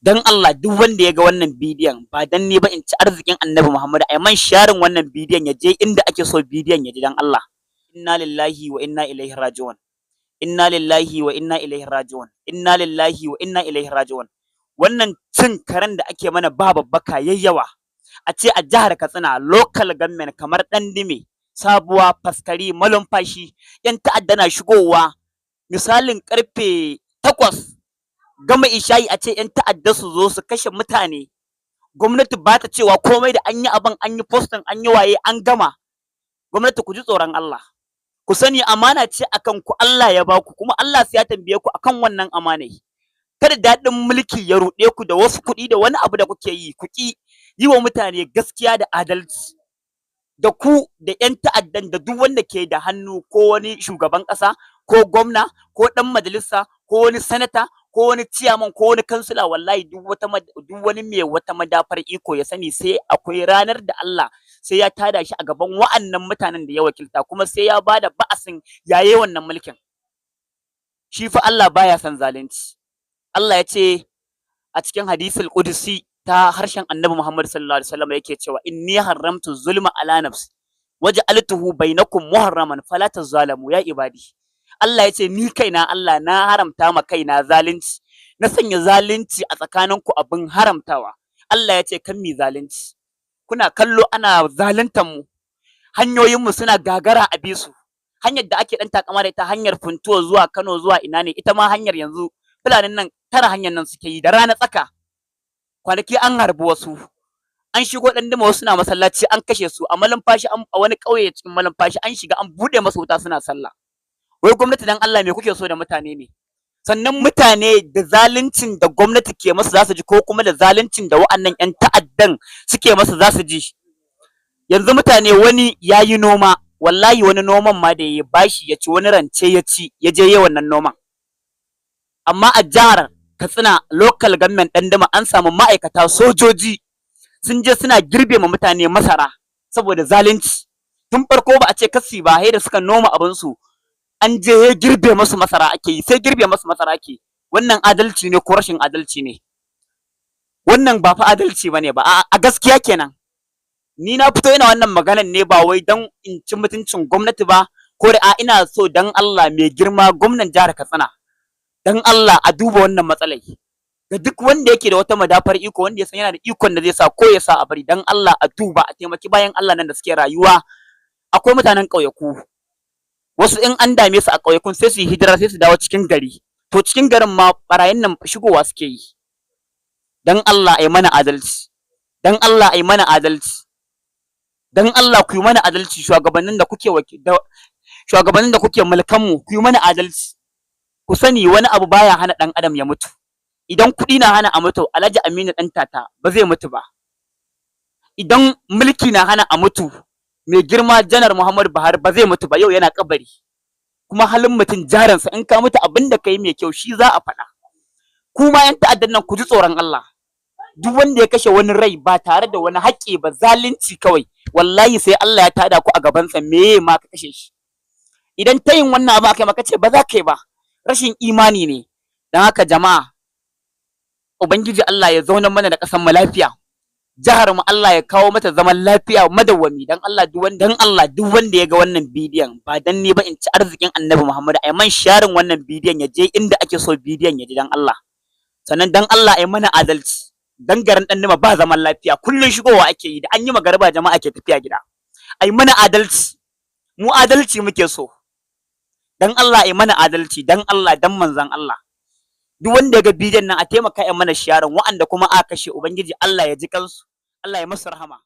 Dan Allah, duk wanda ya ga wannan bidiyon, ba dan ni ba in ci arzikin Annabi Muhammad, ai man sharing wannan bidiyon ya je inda ake so bidiyon ya ji, dan Allah. Inna lillahi wa inna ilaihi raji'un, inna lillahi wa inna ilaihi raji'un, inna lillahi wa inna ilaihi raji'un. Wannan cin karen da ake mana ba babbaka yayyawa. A ce a jihar Katsina, local government kamar Dandume, Sabuwa, Faskari, Malumfashi, yan ta'adda na shigowa misalin karfe 8 gama isha'i, a ce yan ta'adda su zo su kashe mutane, gwamnati ba ta cewa komai. Da an yi abin, an yi posting, an yi waye, an gama. Gwamnati, ku ji tsoron Allah. Ku sani amana ce akan ku Allah ya baku, kuma Allah sai ya tambaye ku akan wannan amanai. Kada daɗin mulki ya ruɗe ku da wasu kuɗi da wani abu da kuke yi, ku ƙi yi wa mutane gaskiya da adalci. Da ku da 'yan ta'addan da duk wanda ke da hannu, ko wani shugaban ƙasa, ko gwamna, ko ɗan majalisa, ko wani sanata, ko wani ciyaman, ko wani kansila, wallahi duk wani mai wata madafar iko ya sani sai akwai ranar da Allah sai ya tada shi a gaban wa'annan mutanen da ya wakilta, kuma sai ya bada ba'asin yaye wannan mulkin. Shi fa Allah baya son zalunci. Allah ya ce a cikin hadisul qudsi ta harshen Annabi Muhammad sallallahu alaihi wasallam, yake cewa: "Inni haramtu zulma ala nafsi waja'altuhu bainakum muharraman fala tazalamu ya ibadi." Allah ya ce, "Ni kaina Allah na haramta ma kaina zalunci, na sanya zalunci a tsakaninku abin haramtawa." Allah ya ce kan mi zalunci. Kuna kallo ana zaluntar mu, hanyoyin mu suna gagara a bisu. Hanyar da ake dan takama da ita, hanyar Funtuwa zuwa Kano zuwa ina ne, ita ma hanyar yanzu fulanin nan tara hanyar nan suke yi da rana tsaka. Kwanaki an harbi wasu, an shigo Danduma, wasu na masallaci an kashe su. A Malumfashi, a wani ƙauye cikin Malumfashi, an shiga an buɗe masu wuta suna sallah. Wai gwamnati, dan Allah me kuke so da mutane ne? Sannan mutane da zaluncin da gwamnati ke masu za su ji, ko kuma da zaluncin da wa'annan 'yan ta'addan suke masu za su ji? Yanzu mutane, wani ya yi noma, wallahi wani noman ma da ya bashi ya ci, wani rance ya ci ya je yi wannan noman. Amma a jihar Katsina, local government Danduma, an samu ma'aikata sojoji sun je suna girbe ma mutane masara saboda zalunci. Tun farko ba a ce kasi ba, sai da suka noma abinsu an je ya girbe masu masara ake yi, sai girbe masu masara ake. Wannan adalci ne ko rashin adalci ne? Wannan ba fa adalci bane ba a gaskiya kenan. Ni na fito ina wannan maganan ne ba wai dan in ci mutuncin gwamnati ba ko da a ina so, dan Allah, mai girma gwamnan jihar Katsina, dan Allah a duba wannan matsalai. Ga duk wanda yake da wata madafar iko, wanda ya san yana da ikon da zai sa ko ya sa a bari, dan Allah a duba, a taimaki bayan Allah nan da suke rayuwa. Akwai mutanen ƙauyaku, wasu in an dame su a ƙauyakun sai su yi hijira, sai su dawo cikin gari. To cikin garin ma barayin nan shigowa suke yi. Dan Allah ai mana adalci, dan Allah ai mana adalci, dan Allah ku yi mana adalci. Shugabannin da kuke mulkan mu, ku yi mana adalci. Ku sani wani abu baya hana dan adam ya mutu. Idan kuɗi na hana a mutu, Alhaji Aminu Dan Tata ba zai mutu ba. Idan mulki na hana a mutu, mai girma Janar Muhammadu Buhari ba zai mutu ba, yau yana kabari. Kuma halin mutum jaransa, in ka mutu abin da kai mai kyau shi za a faɗa. Kuma yan ta'addan nan, ku ji tsoron Allah. Duk wanda ya kashe wani rai ba tare da wani haƙƙi ba, zalunci kawai, wallahi sai Allah ya tada ku a gabansa. Meye ma ka kashe shi? Idan ta yin wannan abu aka yi maka ce ba za ka yi ba, rashin imani ne. Don haka jama'a, Ubangiji Allah ya zauna mana da ƙasar mu lafiya, jihar mu Allah ya kawo mata zaman lafiya madawwami. Dan Allah, duk wanda, dan Allah, duk wanda ya ga wannan bidiyon, ba dan ni ba in ci arzikin Annabi Muhammad, ai man sharing wannan bidiyon ya je inda ake so bidiyon ya ji, dan Allah. Sannan dan Allah ai mana adalci. Dan garin Danduma ba zaman lafiya, kullun shigowa ake yi, da an yi magariba jama'a ke tafiya gida. Ai mana adalci, mu adalci muke so. Dan Allah ai mana adalci, dan Allah, dan manzon Allah. Duk wanda ya ga bidiyon nan a taimaka ya mana sharing. Wa'anda kuma aka kashe, Ubangiji Allah ya ji kansu, Allah ya masu rahama.